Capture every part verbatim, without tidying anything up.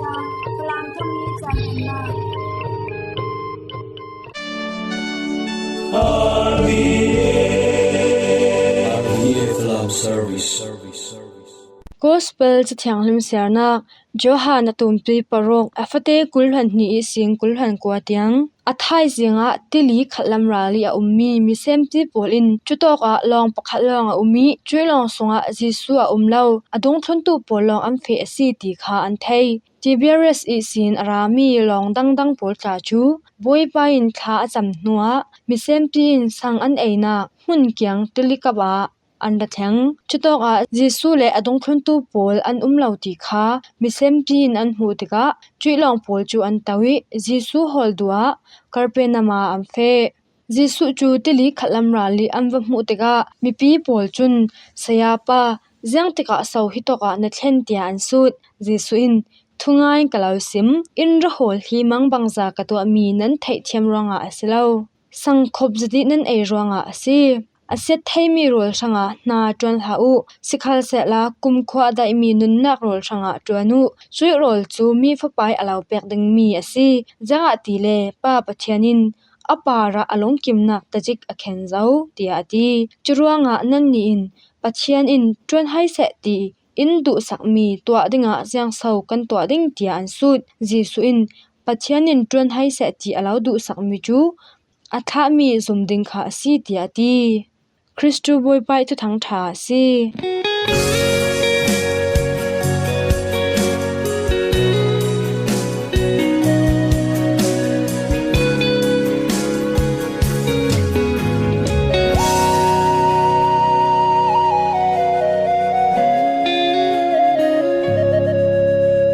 Falam thum ni caan hna. R V A, R V A Falam Service. Gospel Cathianghlim siarnak, Johan a tumpi paruk, a fate kul hluan hnih ihsin kul hluan kua tiang. A thaizing ah tili khatlam ral i a ummi misenpi pawl in cutawk ah lawng pakhat lawng a um i cuih lawng sungah Jesuh a um lo, a dungthluntu pawl lawng an feh a si ti kha an thei. Tiberias ihsin a rami lawng dangdang pawl tla cu Bawipa in thla a cam hnuah misenpi in sang an einak hmun kiang tili kap ah an ra thleng. Cutawk ah Jesuh le a dungthluntu pawl an um lo ti kha misenpi in an hmuh tikah cuih lawng pawl cu an to i Jesuh hawl duh ah Kapernaum ah an feh. Jesuh cu tili khatlam ral i an va hmuh tikah mipi pawl cun, "Sayapa, ziang tikah so hitawk ah na thlen?" tiah an sut. Jesuh in, "Thungai ka lo sim, inn ra hawl hi mangbangza ka tuahmi nan theihthiam ruangah a si lo, sangkhop zati nan ei ruangah a si. A siat theimi rawl hrangah hna ṭuan hlah uh, sikhalsehla kumkhua a daihmi nunnak rawl hrangah ṭuan uh. Cuih rawl cu Mi Fapa i a lo pek dingmi a si, ziangahtile Pa Pathian in a parah a lungkimnak tacik a khen zo," tiah a ti. "Curuangah nannih in, 'Pathian in ṭuan hai seh,' ti in duhsakmi tuah dingah ziangso kan tuah ding?" tiah an sut. Jesuh in, "Pathian in ṭuan hai seh ti a lo duhsakmi cu a thlahmi zum ding kha a si," tiah a ti. Kristu Bawipa i Thuthang ṭha a si.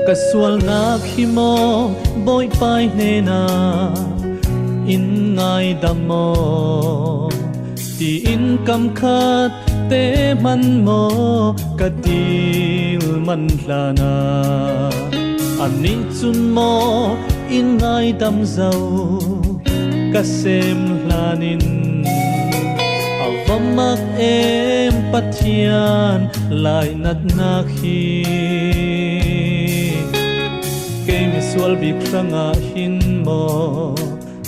Ka sualnak hi maw, Bawipa i hnenah in ngaidam maw, tiin kam khat te hman maw ka dil man hlanah, anih cun maw in ngaidam zo ka sem hlanin, a va mak em Pathian lainatnak hi. Kei misual bik hrangah hin maw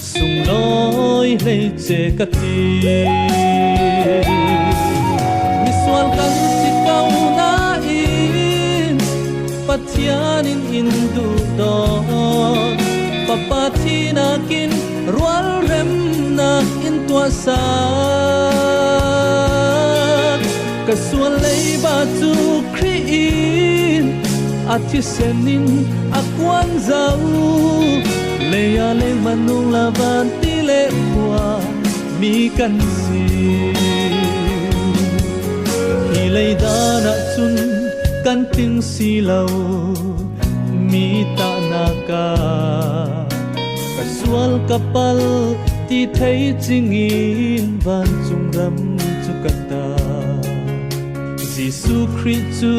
sunglawi hleice ka ti? Misual kan si ko nain Pathian in in duhdawt, Fapa thihnak in rualremnak in tuahsak. Ka sual leiba cu Khrih in a thisen in a kuan zo. Lei ah lengmang nung le vanti le khua mi kan si. Hi leidan ah cun kan ting si lo, mi tahnak ah ka sual ka pal ti thei cingin vancung ram cu ka ta. Jesuh Khrih cu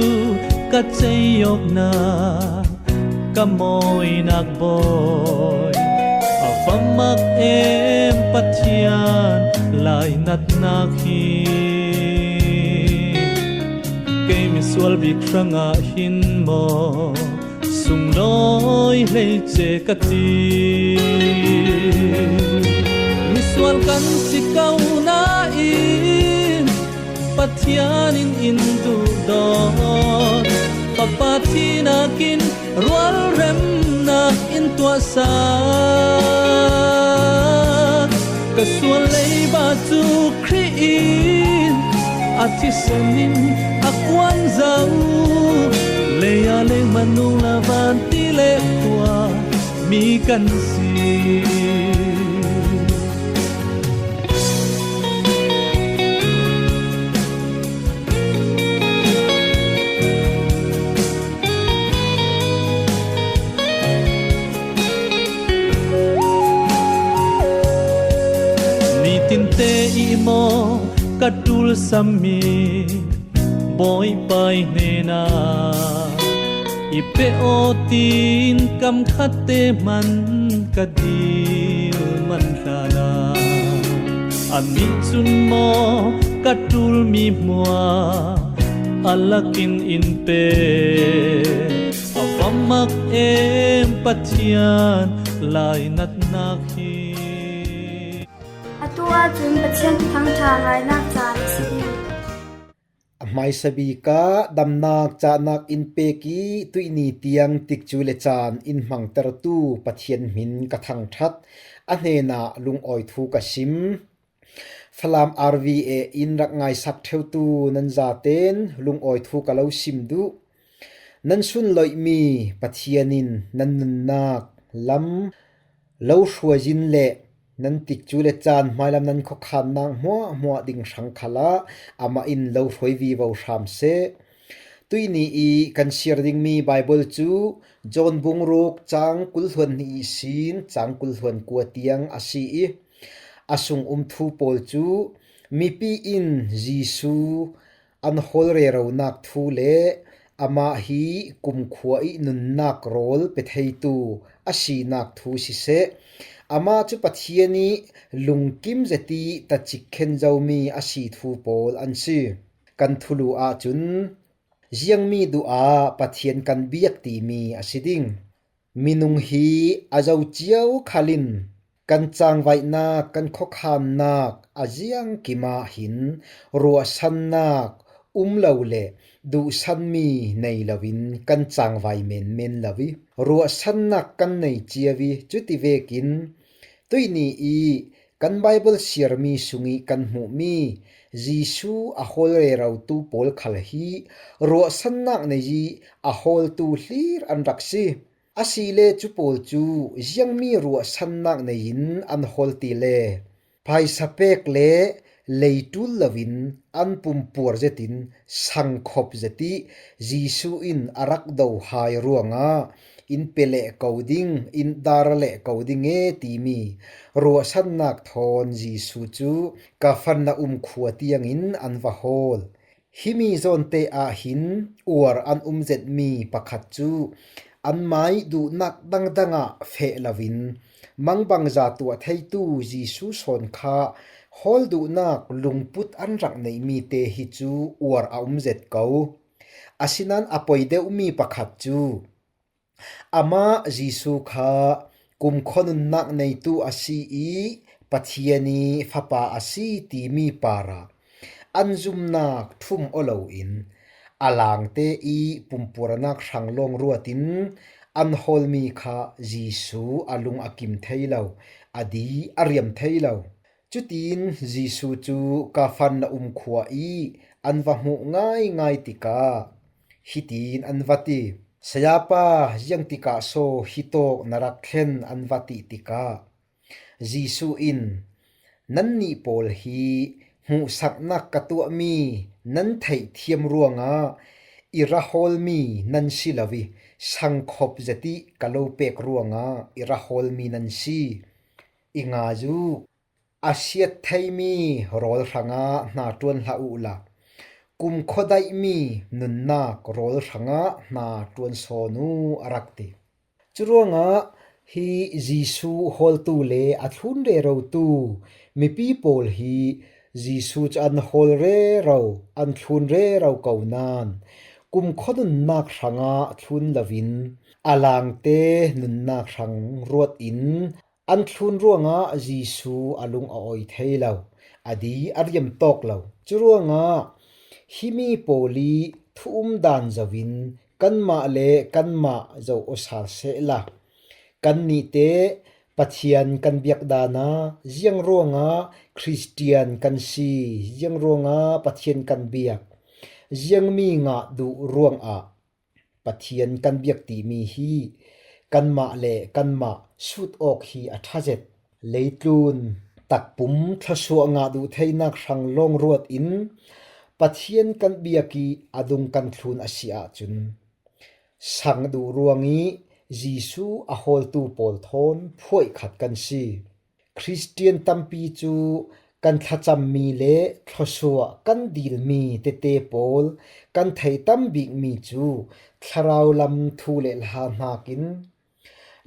ka cei awknak, ka mawinak bawi, a va mak em Pathian lainatnak hi. Kei misual bik hrangah hin maw sunglawi hleice ka ti? Misual kan si ko nain Pathian in in duhdawt, Fapa thihnak in rualremnak in tuahsak. Ka sual leiba cu Khrih in a thisen in a kuan zo. Lei ah lengmang nung le vanti le khua mi kan si. Nitinte i maw ka ṭul sammi Bawipa i hnenah i pe aw tiin kam khat te hman ka dil man hlanah, anih cun maw ka ṭulmi hmuah a lakin in pe. A va Mak em Pathian lainatnak hi. Atu ahcun Pathian Thuthang ṭha ngainak caan a si ding. A hmaisa bik ah damnak cahnak in pek i tuihni tiang tikcu le caan in hmangtertu Pathian hmin ka thangṭhat, a hnenah lungawi thu ka sim. Falam R V A in rak ngaisak ṭheutu nan zaten lungawi thu ka lo sim duh. Nan sunloihmi Pathian in nan nunnak lam lo hruaizin le nan tikcu le caan hmailam nan khuakhannak hmuahhmuah ding hrang khalah amah in lo hruai vivo hram seh. Tuihni i kan siar dingmi Baibal cu John bung ruk cang kul hluan hnih ihsin cang kul hluan kua tiang a si i, a sung um thu pawl cu mipi in Jesuh an hawl reronak thu le amah hi kumkhua i nunnak rawl pe theitu a sinak thu siseh, amah cu Pathian i lungkim zet i tacik khen zomi a si thu pawl an si. Kan thulu ahcun ziangmi duh ah Pathian kan biak timi a si ding. Minung hi a zo cio khal in kan cangvaihnak, kan khuakhannak a ziangkim ah hin ruahsannak um lo le duhsanmi nei loin kan cangvai menmen lo i ruahsannak kan nei cio i cuti vekin tuihni i kan Baibal siarmi sung i kan hmuhmi Jesuh a hawl rerotu pawl khal hi ruahsannak nei i a hawltu hlir an rak si. Asile cu pawl cu ziangmi ruahsannak nei in an hawl ti le phaisa pek le lei ṭul loin an pumpuar zetin sangkhop zet i Jesuh in a rak do hai ruangah in pe leh ko ding, in dar leh ko ding e timi ruahsannak thawn Jesuh cu Kafarnaum khua tiangin an va hawl. Himi zawnte ah hin uar an um zetmi pakhat cu anmai duhnak dangdang ah feh loin mangbangza tuah theitu Jesuh sawn kha hawl duhnak lungput an rak neihmi te hi cu uar a um zet ko. Asinain a poi deuhmi pakhat cu amah Jesuh kha kumkhua nunnak neitu a si i Pathian i Fapa a si timi parah an zumnak ṭhum aw loin a langte i pumpuarnak hrang lawng ruatin an hawlmi kha Jesuh a lung a kim thei lo, a di a riam thei lo. Cutin Jesuh cu Kafarnaum khua i an va hmuh ngaingai tikah hitin an va ti, "Sayapa, ziang tikah so hitawk na rak thlen?" an va ti tikah Jesuh in, "Nannih pawl hi hmuhsaknak ka tuahmi nan theihthiam ruangah i ra hawlmi nan si lo i sangkhop zet i ka lo pek ruangah i ra hawlmi nan si. I ngai u, a siat theimi rawl hrangah hna ṭuan hlah uhla kumkhua daihmi nunnak rawl hrangah hna ṭuan sawn u," a rak ti. Curuangah hi Jesuh hawltu le a thlun rerotu mipi pawl hi Jesuh cu an hawl rero, an thlun rero ko nain kumkhua nunnak hrangah thlun loin a langte nunnak hrang ruat in an thlun ruangah Jesuh a lung a awi thei lo, a di a riam tawk lo. Curuangah himi pawl i thu um dan zoin kanmah le kanmah zoh aw sal sehla, kannih te Pathian kan biak dan ah ziang ruangah Khristian kan si, ziang ruangah Pathian kan biak, ziangmi ngah duh ruangah Pathian kan biak timi hi kanmah le kanmah sut awk hi a ṭha zet. Leitlun takpum thluasuah ngah duh theinak hrang lawng ruat in Pathian kan biak i a dung kan thlun a si ahcun sang duh ruang i Jesuh a hawltu pawl thawn phuaih khat kan si. Khristian tampi cu kan thlacammi le thluasuah kan dilmi tete pawl kan thei tam bikmi cu thlarau lam thu le hla hnakin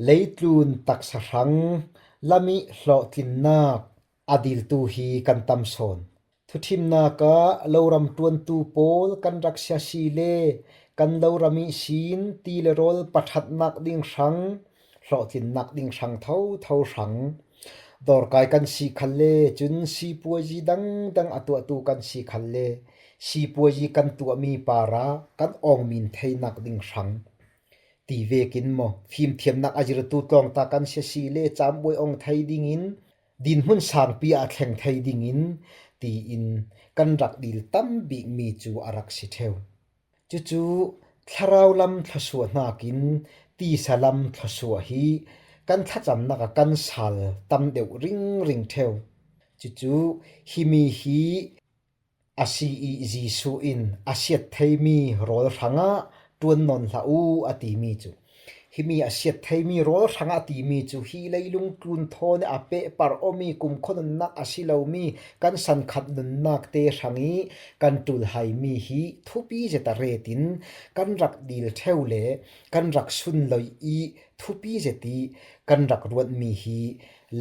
leitlun taksa hrang lam i hlawhtlinnak a diltu hi kan tam sawn. Thuṭhimnak ah loram ṭuantu pawl kan rak si a si le kan lo ram ihsin ti le rawl paṭhatnak ding hrang, hlawhtlinnak ding hrang thotho hrang, dawrkai kan si khal le, cun sipuazi dangdang a tuahtu kan si khal le, sipuazi kan tuahmi parah kan awngmin theinak ding hrang ti vekin maw, fimthiamnak a zirtu tlawngta kan si a si le, cambuai awng thei dingin, dinhmun sangpi ah a thleng thei dingin tiin kan rak dil tam bikmi cu a rak si ṭheu. Cucu thlarau lam thluasuah hnakin tisa lam thluasuah hi kan thlacamnak ah kan sal tam deuh ringring ṭheu. Cucu himi hi a si i Jesuh in a siat theimi rawl hrangah ṭuan nawn hlah u a timi cu, himi a siat theimi rawl hrangah a timi cu, hi leilung tlun thawn i a pehpar awmi kumkhua nunnak a si lomi kan sankhat nunnak te hrang i kan ṭulhaimi hi thupi zet a ret in kan rak dil ṭheu le kan rak sunloi i thupi zet i kan rak ruatmi hi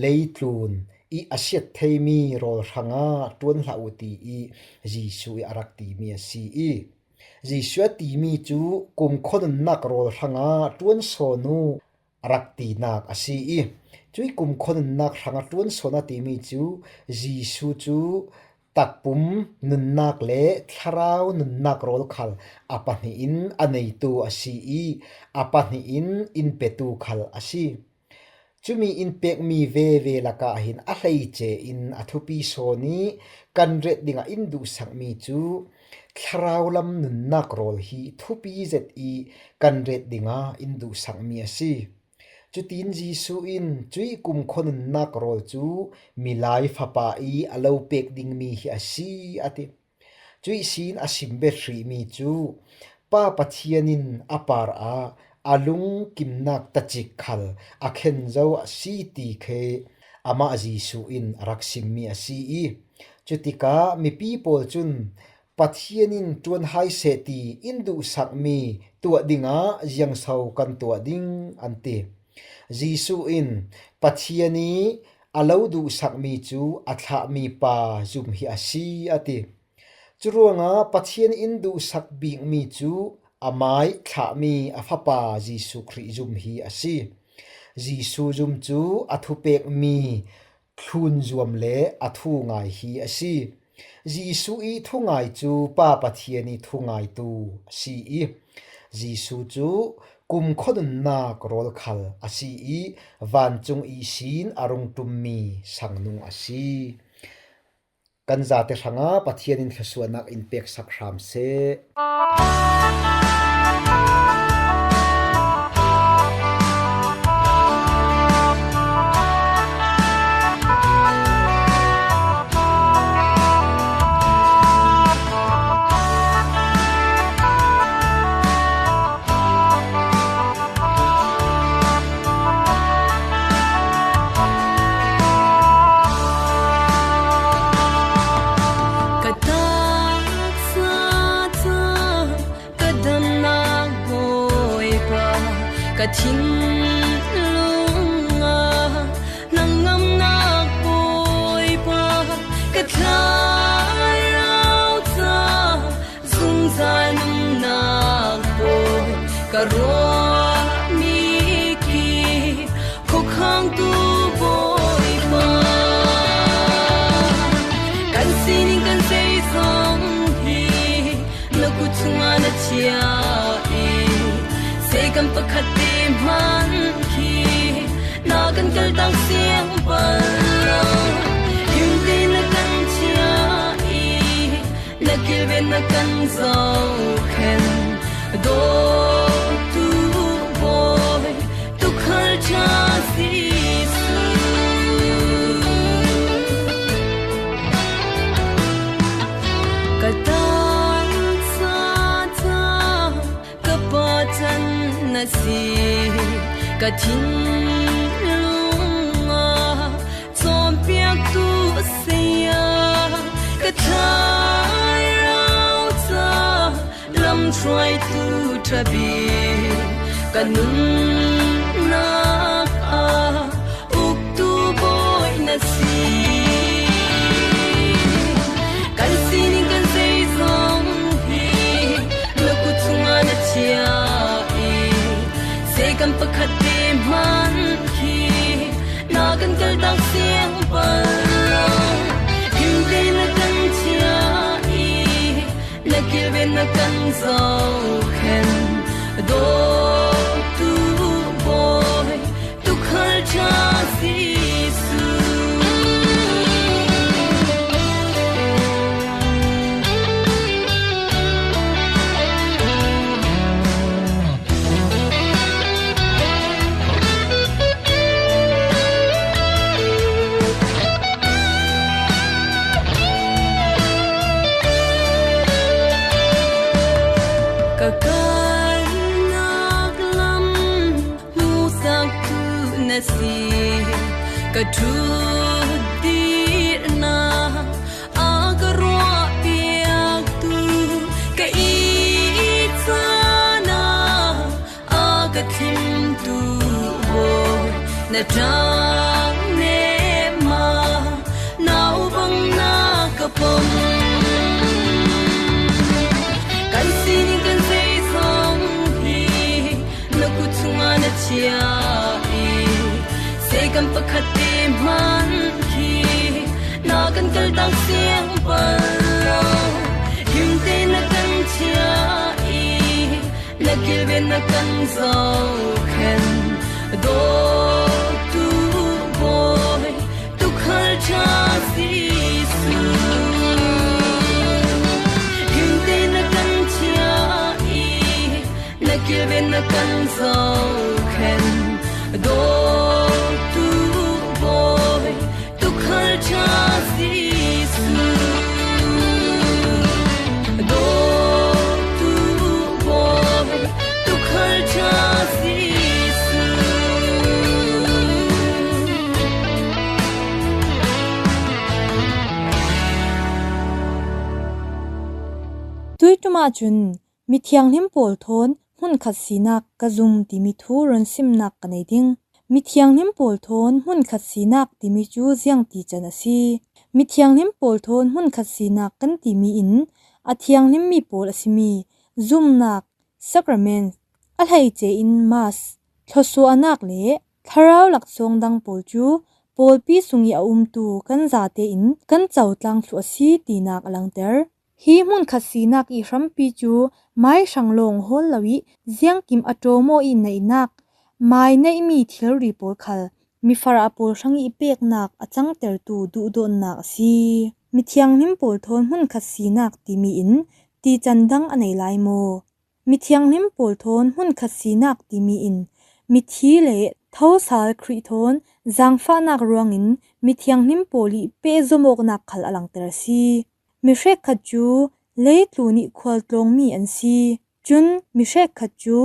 leitlun i a siat theimi rawl hrangah ṭuan hlah u ti i Jesuh i a rak timi a si i, Jesuh a timi cu kumkhua nunnak rawl hrangah ṭuan sawn u a rak tinak a si i, cuih kumkhua nunnak hrangah ṭuan sawn a timi cu Jesuh cu takpum nunnak le thlarau nunnak rawl khal a pahnih in a neitu a si i, a pahnih in in petu khal a si. Cumi in pekmi veve lakah hin a hleice in a thupi sawn i kan ret dingah in duhsakmi cu thlarau lam nunnak rawl hi thupi zet i kan ret dingah in duhsakmi a si. Cutin Jesuh in cuih kumkhua nunnak rawl cu Milai Fapa i a lo pek dingmi hi a si, a ti. Cuih sin a sim bet hrihmi cu Pa Pathian in a par ah a lungkimnak tacik khal a khen zo a si ti khi amah Jesuh in a rak simmi a si i, cutikah mipi pawl cun Pathian in ṭuan hai seh ti in duhsakmi tuah dingah ziangso kan tuah ding an ti. Jesuh in Pathian i a lo duhsakmi cu a thlahmi pa zum hi a si, a ti. Curuangah Pathian in duhsak bikmi cu amai thlahmi a Fapa Jesuh Khrih zum hi a si. Jesuh zum cu a thupekmi thlun zuam le a thungai hi a si. Jesuh i thungai cu Pa Pathian i thungaitu a si i, Jesuh cu kumkhua nunnak rawl khal a si i, vancung ihsin a rung ṭummi sangnung a si. Kan zate hrangah Pathian in thluasuahnak in peksak hram seh. Ka taksa ca ka damnak Bawipa, ka thinlung ah nang ngamnak Bawipa, ka thlarau ca zungzal nunnak pawl, ka ruahmi ki khuakhangtu Bawipa. Kan sining kan zeizong hi na kut chungah na chiah i, zei kan pakhat te hman khi na kan kaltak siang bal lo. Himte na kan chiah i, na kilven na kan zohkhen, dawtu Bawi, tuukhal ṭha Jesuh. Ka taksa ca ka Pa can na si, ka thinlung ah cawnpiaktu saya, ka thlarau ca lamhruaitu ṭha bik, ka nunnak ah uktu Bawi na si. Kan sining kan zeizong hi na kut chungah na pakhat te hman khi na kan kaltak siang pal lo. Himte na kan chia i na kilven na kan zo khen. Dawtu bawi, tukhal ṭha Jesu. Ka kalnak lam hmusaktu na si, ka ṭhutdirna a ka ruahpiaktu, ka i cana a ka thimtu bawi, na ṭang nema nau bang na ka pom. Kan sining kan zeizong hi na kut chunga na chia i, seikam pakhat te hman khi na kan kaltak siang pal lo. Himte na kan chia i, na kilven na kan zo khen. Dawtu bawi, tukhal ṭha Jesu. Himte na kan chia i, na kilven na kan zo khen. Dawtu bawi, tukhal ṭha Jesu. Dawtu bawi, tukhal ṭha Jesu. Tuiṭum ah cun mithianghlim pawl thawn hmunkhat sinak ka zum timi thu runsimnak ka nei ding. Mithianghlim pawl thawn hmunkhat sinak timi cu ziangti can a si? Mithianghlim pawl thawn hmunkhat sinak kan timi in a thianghlimmi pawl a simi zumnak, sacrament, a hleice in Mass, thluasuahnak le thlarau laksawng dang pawl cu pawlpi sung i a umtu kan zate in kan cotlang thluh a si tinak a langter. Hi hmunkhat sinak i hrampi cu mai hrang lawng hawl lo i ziangkim a ṭawm aw i neihnak, mai neihmi thilri pawl khal mifarah pawl hrang i peknak a cangtertu duhdawtnak a si. Mithianghlim pawl thawn hmunkhat sinak timi in tican dang a nei lai maw? Mithianghlim pawl thawn hmunkhat sinak timi in mithi le thosal Khrih thawn zaangfahnak ruangin mithianghlim pawl i pehzom awknak khal a langter a si. Mi hrekkhat cu leitlun i khualtlawngmi an si. Cun mi hrekkhat cu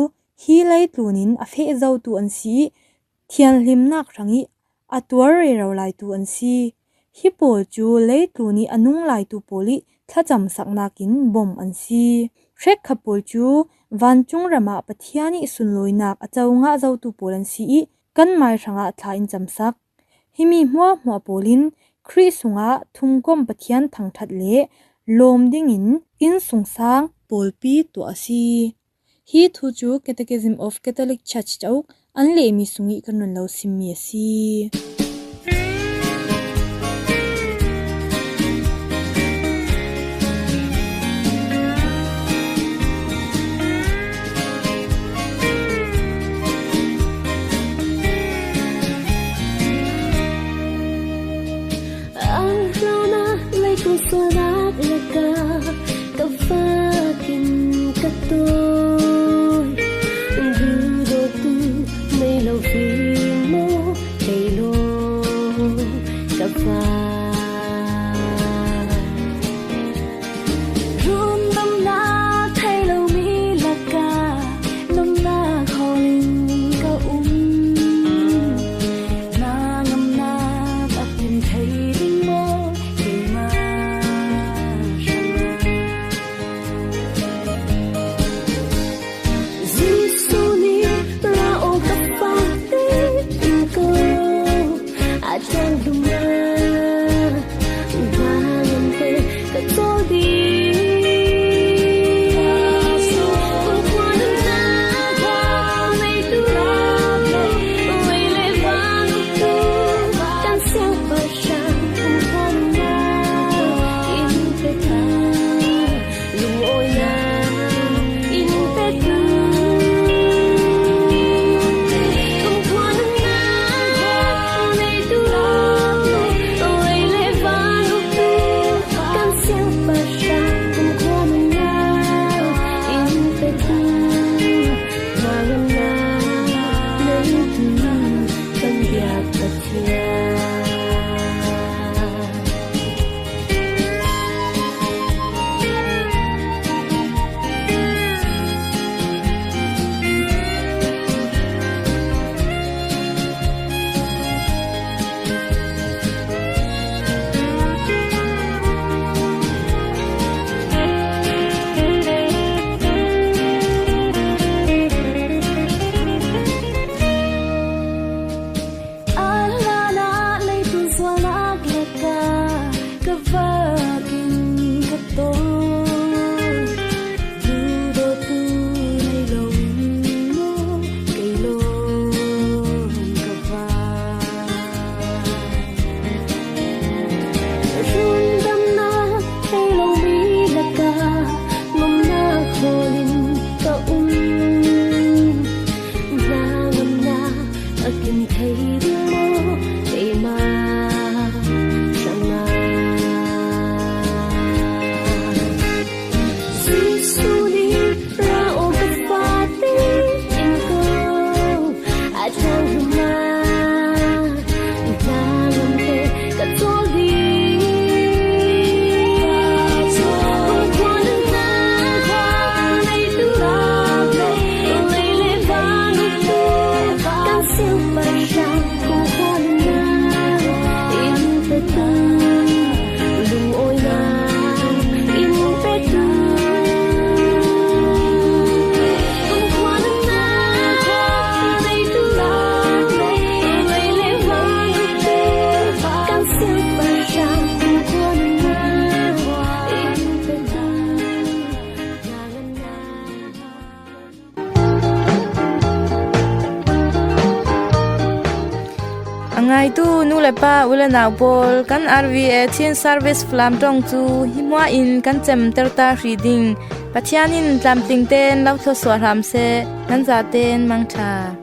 hi leitlun in a feh zotu an si i thianhlimnak hrang i a tuar rero laitu an si. Hi pawl cu leitlun i a nung laitu pawl i thlacamsaknak in bawmh an si. Hrekkhat pawl cu vancung ram ah Pathian i sunlawinak a co ngah zotu pawl an si i kanmai hrangah thla in camsak. Himi hmuahhmuah pawl in Khrih sungah thumkom Pathian thangṭhat le lawm dingin innsungsang pawlpi tuah a si. Hi thu cu Catechism of Catholic Church cauk an lehmi sung i kan run lo simmi a si. An hlanah leitlun sualnak lakah ka fakin ka tawi. Duhdawtu nei lo fim maw, kei law ka fa. Rundamnak thei lomi lakah nomnak hawl in ka um. Na ngamnak a pin thei ding maw, keimah hrangah? Jesuh nih ra aw ka fate, In thei ding maw, keima hrangah? Jesuh nih, "Ra aw, ka fate, in ko, a ṭhang hlum a, i hna lamte ka cawl ding. Kumkhua nunnak, kumkhua neitu, lei le van uktu, kan siangpahrang, kumkhua nunnak in petu, lungawinak in petu." A ngaitu nu le pa, u le nau pawl, kan R V A Chin Service Falam ṭawng cu hi hmua in kan cemter ta hrih ding Pathian in tlamtling tein lo thluasuah hram seh, nan zatein mangṭha.